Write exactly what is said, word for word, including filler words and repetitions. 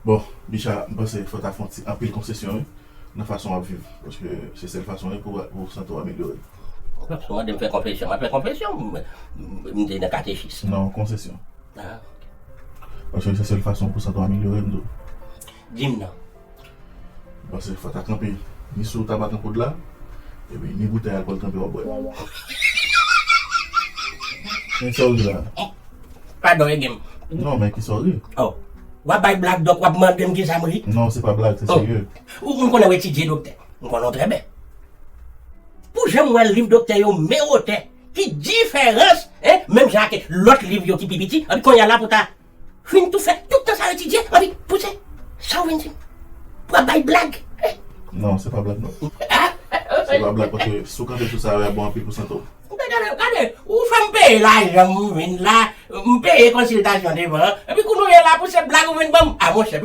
Bon, Bicha, m panse fò ta fè yon ti anpil konsesyon, wi, nan fason w ap viv. Paske se sèl fason, wi, pou, pou sante w amelyore. Ou mande m fè konfesyon, m ap fè konfesyon, m, m te nan katechis. Non, konsesyon. Ah, Paske se sèl fason pou sante w amelyore, m di w. Di m non. M panse fò ta kanpe ni sou tabak an poud la, epi ni boutèy alkòl kanpe w ap bwè. Men sa w ri la? Padon, Egem. Non, men ki sa w ri? Oh. W ap bay blag dòk, w ap mande m kisa m ri? Non, se pa blag, se serye. Ou m konnen w etidye doktè. M konnen w trè byen. Pou jan m wè liv doktè yo men wotè, ki diferans, hein, menm jan ak lòt liv yo ki pi piti, epi kounye a la pou ta fin tou fè tout tan sa yo etidye, epi pouse sa w vin di m. W ap bay blag. Non, se pa blag, non. Se pa blag, paske si w kanpe sou sa, w ap bon anpil pou sante w. Gade, gade, ou fè m peye lajan m vin la, m peye konsiltasyon devan, epi kounye a la pou se blag ou vin ban m. A monchè, pito